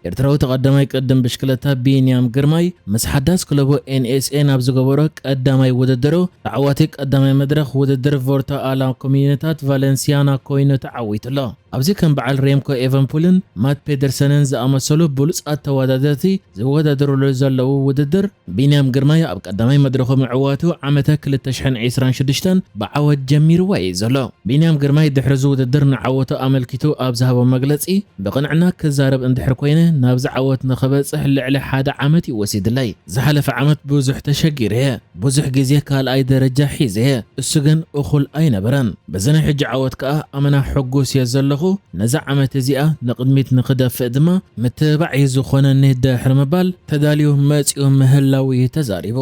ኤርትራዊ ተቐዳማይ ቅድም ብሽክለታ ቢንያም ግርማይ ምስ ሓዳስ ክለቡ ኤንኤስኤ ናብ ዝገበሮ ቀዳማይ ውድድሩ፣ ተዓዋቲ ቀዳማይ መድረኽ ውድድር ቮርታ ኣላ ኮሚኒታት ቫለንሲያና ኮይኑ ተዓዊቱ ኣሎ። ኣብዚ ከም በዓል ሬምኮ ኤቨንፑልን ማት ፔደርሰንን ዝኣመሰሉ ብሉጻት ተወዳደርቲ ዝወዳደሩሉ ዘለዉ ውድድር፣ ቢንያም ግርማይ ኣብ ቀዳማይ መድረኹ ምዕዋቱ ዓመተ ክልተ ሽሕን ዕስራን ሽዱሽተን ብዓወት ጀሚርዋ እዩ ዘሎ። ቢንያም ግርማይ ድሕሪ እዚ ውድድር ንዓወቱ ኣመልኪቱ ኣብ ዝሃቦ መግለጺ፣ "ብቕንዕና ክዛረብ እንድሕር ኮይነ፣ ናብዚ ዓወት ንኽበጽሕ ልዕሊ ሓደ ዓመት እዩ ወሲድለይ። ዝሓለፈ ዓመት ብዙሕ ተሸጊረ እየ። ብዙሕ ግዜ ካልኣይ ደረጃ ሒዘ እየ። እሱ ግን እኹል ኣይነበረን። በዚ ናይ ሕጂ ዓወት ከኣ ኣመና ሕጉስ እየ ዘለኹ። ነዛ ዓመት እዚኣ ንቕድሚት ንኽደፍእ ድማ ምትብባዕ እዩ ዝኾነኒ" ድሕሪ ምባል ተዳልዩ መጺኡ ምህላዉ እዩ ተዛሪቡ።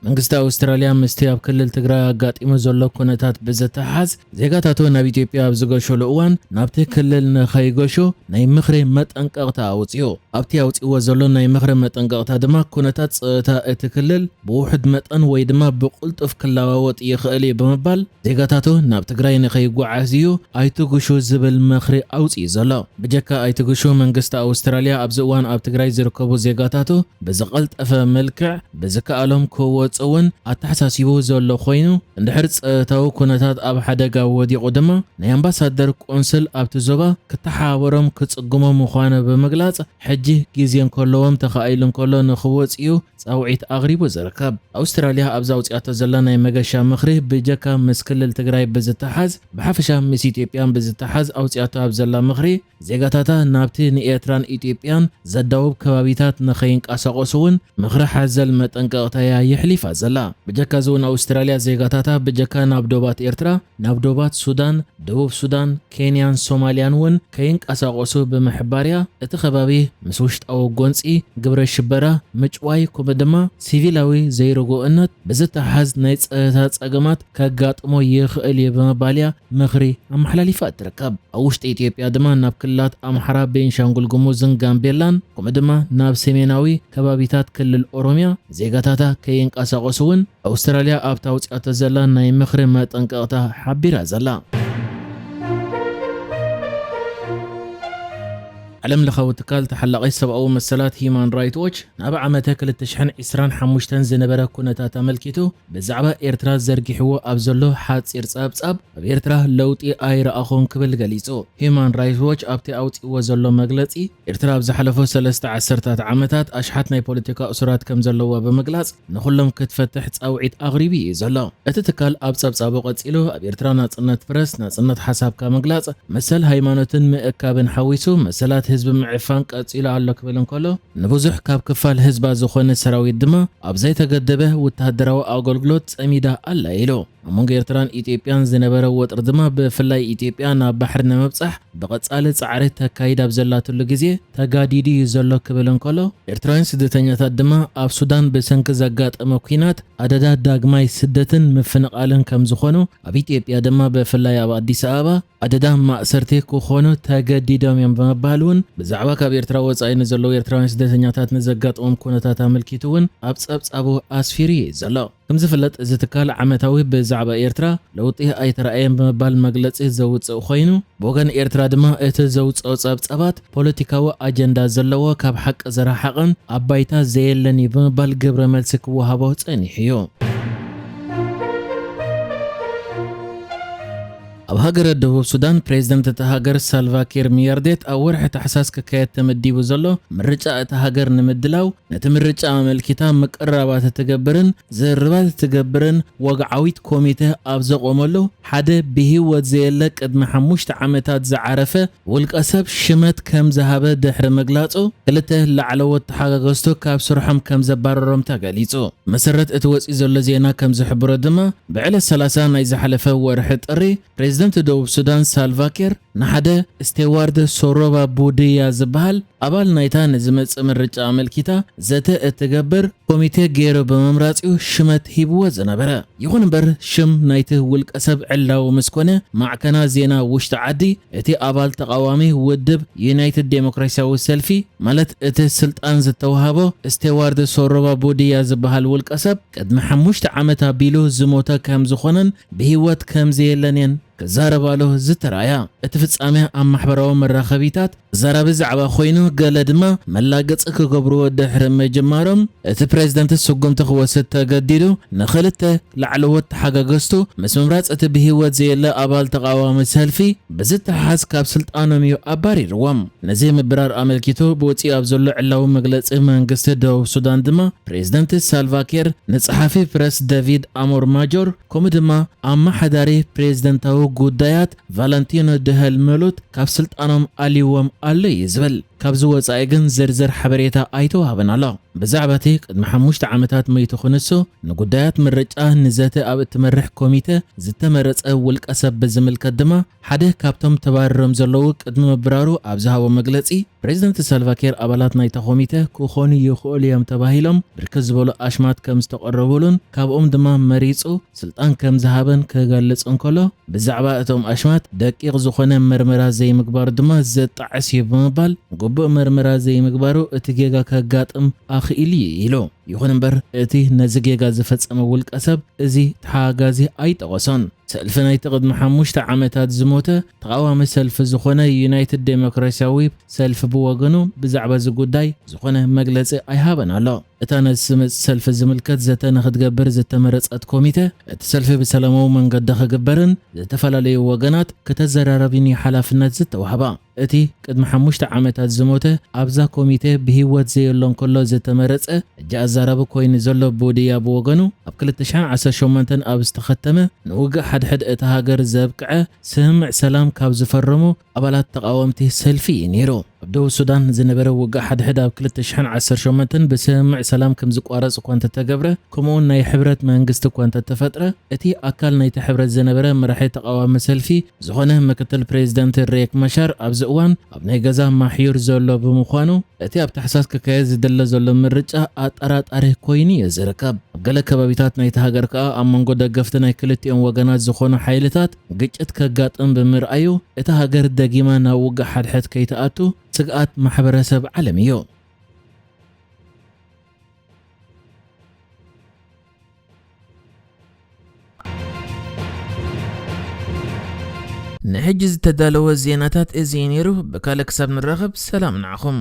መንግስቲ ኣውስትራልያ ምስቲ ኣብ ክልል ትግራይ ኣጋጢሙ ዘሎ ኩነታት ብዝተሓዝ ዜጋታቱ ናብ ኢትዮጵያ ኣብ ዝገሸሉ እዋን ናብቲ ክልል ንኸይገሹ ናይ ምኽሪ መጠንቀቕታ ኣውጺኡ። ኣብቲ ኣውጺእዎ ዘሎ ናይ ምኽሪ መጠንቀቕታ ድማ ኩነታት ጸጥታ እቲ ክልል ብውሑድ መጠን ወይ ድማ ብቕልጡፍ ክለዋወጥ ይኽእል እዩ ብምባል ዜጋታቱ ናብ ትግራይ ንኸይጓዓዝዩ ኣይትጉሹ ዝብል ምኽሪ ኣውጺኡ ዘሎ። ብጀካ ኣይትጉሹ መንግስቲ ኣውስትራልያ ኣብዚ እዋን ኣብ ትግራይ ዝርከቡ ዜጋታቱ ብዝቐልጠፈ መልክዕ ብዝከኣሎም ክወጹ እውን ኣተሓሳሲቡ ዘሎ ኮይኑ፣ እንድሕር ጸጥታዊ ኩነታት ኣብ ሓደጋ ወዲቑ ድማ ናይ ኣምባሳደር ቆንስል ኣብቲ ዞባ ክተሓባበሮም ክጽግሞ ምዃኑ ብምግላጽ፣ ሕጂ ግዜ እንከለዎም ተኻኢሉ እንከሎ ንኽወጽኡ ጻውዒት ኣቕሪቡ ዝርከብ። ኣውስትራልያ ኣብዚ ኣውጺኣቶ ዘላ ናይ መገሻ ምኽሪ ብጀካ ምስ ክልል ትግራይ ብዝተሓዝ፣ ብሓፈሻ ምስ ኢትዮጵያን ብዝተሓዝ ኣውጺኣቶ ኣብ ዘላ ምኽሪ፣ ዜጋታታ ናብቲ ንኤርትራን ኢትዮጵያን ዘዳውብ ከባቢታት ንኸይንቀሳቐሱ እውን ምኽሪ ሓዘል መጠንቀቕታያ የሕሊፋ ዘላ። ብጀካ እዚ እውን ኣውስትራልያ ዜጋታታ ብጀካ ናብ ዶባት ኤርትራ፣ ናብ ዶባት ሱዳን፣ ደቡብ ሱዳን፣ ኬንያን ሶማልያን እውን ከይንቀሳቐሱ ብምሕባርያ፣ እቲ ከባቢ ምስ ውሽጣዊ ጎንጺ፣ ግብረ ሽበራ፣ ምጭዋይ፣ ከምኡ ድማ ሲቪላዊ ዘይርጉእነት ብዝተሓዝ ናይ ጸጥታ ጸገማት ከጋጥሞ ይኽእል እዩ ብምባልያ ምኽሪ ኣመሓላሊፋ ትርከብ። ኣብ ውሽጢ ኢትዮጵያ ድማ ናብ ክልላት ኣምሓራ፣ ቤንሻንጉል ጉሙዝን ጋምቤላን፣ ከምኡ ድማ ናብ ሰሜናዊ ከባቢታት ክልል ኦሮምያ ዜጋታታ ከይንቀሳቐሱ እውን ኣውስትራልያ ኣብታ ኣውጺኣቶ ዘላ ናይ ምኽሪ መጠንቀቕታ ሓቢራ ዘላ። ዓለም ለኻዊ ትካል ተሓላቒ ሰብኣዊ መሰላት ሂዩማን ራይት ዎች፣ ናብ ዓመተ ክልተ ሽሕን ዕስራን ሓሙሽተን ዝነበረ ኩነታት ኣመልኪቱ ብዛዕባ ኤርትራ ዘርጊሕዎ ኣብ ዘሎ ሓጺር ጸብጻብ፣ ኣብ ኤርትራ ለውጢ ኣይረኣኹን ክብል ገሊጹ። ሂዩማን ራይት ዎች ኣብቲ ኣውጺእዎ ዘሎ መግለጺ፣ ኤርትራ ኣብ ዝሓለፉ ሰለስተ ዓሰርታት ዓመታት ኣሽሓት ናይ ፖለቲካ እሱራት ከም ዘለዋ ብምግላጽ፣ ንኹሎም ክትፈትሕ ጻውዒት ኣቕሪቡ እዩ ዘሎ። እቲ ትካል ኣብ ጸብጻቡ ቀጺሉ፣ ኣብ ኤርትራ ናጽነት ፕረስ፣ ናጽነት ሓሳብካ ምግላጽ፣ መሰል ሃይማኖትን ምእካብን ሓዊሱ መሰላት ህዝቢ ምዕፋን ቀጺሉ ኣሎ ክብል እንከሎ፣ ንብዙሕ ካብ ክፋል ህዝባ ዝኾነ ሰራዊት ድማ ኣብ ዘይተገደበ ወተሃደራዊ ኣገልግሎት ጸሚዳ ኣላ ኢሉ። ኣብ መንጎ ኤርትራን ኢትዮጵያን ዝነበረ ወጥሪ ድማ ብፍላይ ኢትዮጵያ ናብ ባሕሪ ንምብጻሕ ብቐጻሊ ጻዕሪ ተካይድ ኣብ ዘላትሉ ግዜ ተጋዲዱ እዩ ዘሎ ክብል እንከሎ፣ ኤርትራውያን ስደተኛታት ድማ ኣብ ሱዳን ብሰንኪ ዘጋጠመ ኲናት ኣደዳ ዳግማይ ስደትን ምፍንቓልን ከም ዝኾኑ፣ ኣብ ኢትዮጵያ ድማ ብፍላይ ኣብ ኣዲስ ኣበባ ኣደዳ ማእሰርቲ ክኾኑ ተገዲዶም እዮም ብምባል እውን ብዛዕባ ካብ ኤርትራ ወጻኢ ንዘለዉ ኤርትራውያን ስደተኛታት ንዘጋጥሞም ኩነታት ኣመልኪቱ እውን ኣብ ጸብጻቡ ኣስፊሩ እዩ ዘሎ። ከም ዝፍለጥ እዚ ትካል ዓመታዊ ብዛዕባ ኤርትራ ለውጢ ኣይተራእየን ብምባል መግለጺ ዘውጽእ ኮይኑ፣ ብወገን ኤርትራ ድማ እቲ ዘውጽኦ ጸብጻባት ፖለቲካዊ ኣጀንዳ ዘለዎ ካብ ሓቂ ዝረሓቐን ኣብ ባይታ ዘየለን እዩ ብምባል ግብረ መልሲ ክወሃቦ ጸኒሑ እዩ። ኣብ ሃገረ ደቡብ ሱዳን ፕሬዝደንት እታ ሃገር ሳልቫኪር ሚያርዴት ኣብ ወርሒ ታሕሳስ ክካየድ ተመዲቡ ዘሎ ምርጫ እታ ሃገር ንምድላው ነቲ ምርጫ ኣመልኪታ ምቅርራባት እትገብርን ዝርርባት እትገብርን ወግዓዊት ኮሚተ ኣብ ዘቆመሉ ሓደ ብህይወት ዘየለ ቅድሚ ሓሙሽተ ዓመታት ዝዓረፈ ውልቀ ሰብ ሽመት ከም ዝሃበ ድሕሪ ምግላጹ ክልተ ላዕለዎት ተሓጋገዝቱ ካብ ስርሖም ከም ዘባረሮም ተገሊጹ። መሰረት እቲ ወጺኡ ዘሎ ዜና ከም ዝሕብሮ ድማ ብዕለት ሰላሳ ናይ ዝሓለፈ ወርሒ ጥሪ ፕሬዝደንት ደቡብ ሱዳን ሳልቫኪር ንሓደ ስቴዋርድ ሶሮባ ቡድያ ዝበሃል ኣባል ናይታ ንዝመጽእ ምርጫ ኣመልኪታ ዘተ እትገብር ኮሚቴ ገይሩ ብምምራጽ እዩ ሽመት ሂብዎ ዝነበረ። ይኹን እምበር ሽም ናይቲ ውልቀ ሰብ ዕላዊ ምስ ኮነ ማዕከናት ዜና ውሽጢ ዓዲ እቲ ኣባል ተቓዋሚ ውድብ ዩናይትድ ዴሞክራሲያዊ ሰልፊ ማለት እቲ ስልጣን ዝተዋሃቦ ስቴዋርድ ሶሮባ ቡድያ ዝበሃል ውልቀ ሰብ ቅድሚ ሓሙሽተ ዓመት ኣቢሉ ዝሞተ ከም ዝኾነን ብህይወት ከም ዘየለን እየን ክዛረባሉ ዝተራእያ። እቲ ፍጻሜ ኣብ ማሕበራዊ መራኸቢታት ዘራቢ ዛዕባ ኮይኑ፣ ገለ ድማ መላገጺ ክገብርዎ ድሕሪ ምጅማሮም፣ እቲ ፕሬዝደንት ስጉምቲ ክወስድ ተገዲዱ። ንኽልተ ላዕለዎት ተሓጋገዝቱ ምስ ምምራጽ እቲ ብህይወት ዘየለ ኣባል ተቓዋሚ ሰልፊ ብዝተሓሓዝ ካብ ስልጣኖም እዩ ኣባሪርዎም። ነዚ ምብራር ኣመልኪቱ ብወጺኡ ኣብ ዘሎ ዕላዊ መግለጺ መንግስቲ ደቡብ ሱዳን ድማ፣ ፕሬዝደንት ሳልቫኪር ንጸሓፊ ፕረስ ደቪድ ኣሞር ማጆር፣ ከምኡ ድማ ኣመሓዳሪ ፕሬዝደንታዊ ጉዳያት ቫለንቲኖ ደህል መሉት ካብ ስልጣኖም ኣልይዎም ኣሎ እዩ ዝብል። ካብዚ ወጻኢ ግን ዝርዝር ሓበሬታ ኣይተዋህበን ኣሎ። ብዛዕባ እቲ ቅድሚ ሓሙሽተ ዓመታት መይቱ ክንሱ ንጉዳያት ምርጫ ንዘተ ኣብ እትመርሕ ኮሚተ ዝተመረጸ ውልቀ ሰብ ብዝምልከት ድማ፣ ሓደ ካብቶም ተባሪሮም ዘለዉ ቅድሚ ምብራሩ ኣብ ዝሃቦ መግለጺ፣ ፕሬዝደንት ሳልቫኪር ኣባላት ናይታ ኮሚተ ክኾኑ ይኽእሉ እዮም ተባሂሎም ብርክት ዝበሉ ኣሽማት ከም ዝተቐረቡሉን ካብኦም ድማ መሪጹ ስልጣን ከም ዝሃበን ክገልጽ እንከሎ፣ ብዛዕባ እቶም ኣሽማት ደቂቕ ዝኾነ መርመራ ዘይምግባሩ ድማ ዘጣዕስ እዩ ብምባል፣ ግቡእ መርመራ ዘይምግባሩ እቲ ጌጋ ከጋጥም ኣኽኢሉ እዩ ኢሉ። ይኹን እምበር፣ እቲ ነዚ ጌጋ ዝፈጸመ ውልቀ ሰብ እዚ ተሓጋጋዚ ኣይጠቐሶን። ሰልፊ ናይቲ ቅድሚ ሓሙሽተ ዓመታት ዝሞተ ተቓዋሚ ሰልፊ ዝኾነ ዩናይትድ ዴሞክራሲያዊ ሰልፊ ብወገኑ፣ ብዛዕባ እዚ ጉዳይ ዝኾነ መግለጺ ኣይሃበን ኣሎ። እታ ነዚ ዝመጽእ ሰልፊ ዝምልከት ዘተ ንኽትገብር ዝተመረጸት ኮሚተ፣ እቲ ሰልፊ ብሰላማዊ መንገዲ ክግበርን ዝተፈላለዩ ወገናት ከተዘራረብን እዩ ሓላፍነት ዝተዋህባ። እቲ ቅድሚ ሓሙሽተ ዓመታት ዝሞተ ኣብዛ ኮሚተ ብህይወት ዘየሎ እንከሎ ዝተመረጸ፣ ሕጂ ኣዛራቢ ኮይኑ ዘሎ ቡድያ ብወገኑ፣ ኣብ ክልተ ሽሕን ዓሰርተ ሸሞንተን ኣብ ዝተኸተመ ንውግእ ሓድሕድ እታ ሃገር ዘብቅዐ ስምምዕ ሰላም ካብ ዝፈረሙ ኣባላት ተቓወምቲ ሰልፊ እዩ ነይሩ። ኣብ ደቡብ ሱዳን ዝነበረ ውግእ ሓድሕድ ኣብ ክልተ ሽሕን ዓሰርተ ሸሞንተን ብስምምዕ ሰላም ከም ዝቋረጽ እኳ እንተተገብረ፣ ከምኡውን ናይ ሕብረት መንግስቲ እኳ እንተተፈጥረ፣ እቲ ኣካል ናይቲ ሕብረት ዝነበረ መራሒ ተቓዋሚ ሰልፊ ዝኾነ ምክትል ፕሬዝደንት ሬክ ማሻር ኣብዚ እዋን ኣብ ናይ ገዛ ማሕዩር ዘሎ ብምዃኑ፣ እቲ ኣብ ታሕሳስ ክካየድ ዝድለ ዘሎ ምርጫ ኣጠራጣሪ ኮይኑ እዩ ዝርከብ። ኣብ ገለ ከባቢታት ናይቲ ሃገር ከኣ ኣብ መንጎ ደገፍቲ ናይ ክልቲኦም ወገናት ዝኾኑ ሓይልታት ግጭት ከጋጥም ብምርኣዩ፣ እታ ሃገር ደጊማ ናብ ውግእ ሓድሕድ ከይትኣቱ ስግኣት ማሕበረሰብ ዓለም እዩ። ንሕጂ ዝተዳለወ ዜናታት እዚ እዩ ነይሩ። ብካልእ ክሳብ ንራኸብ፣ ሰላም ንዓኹም።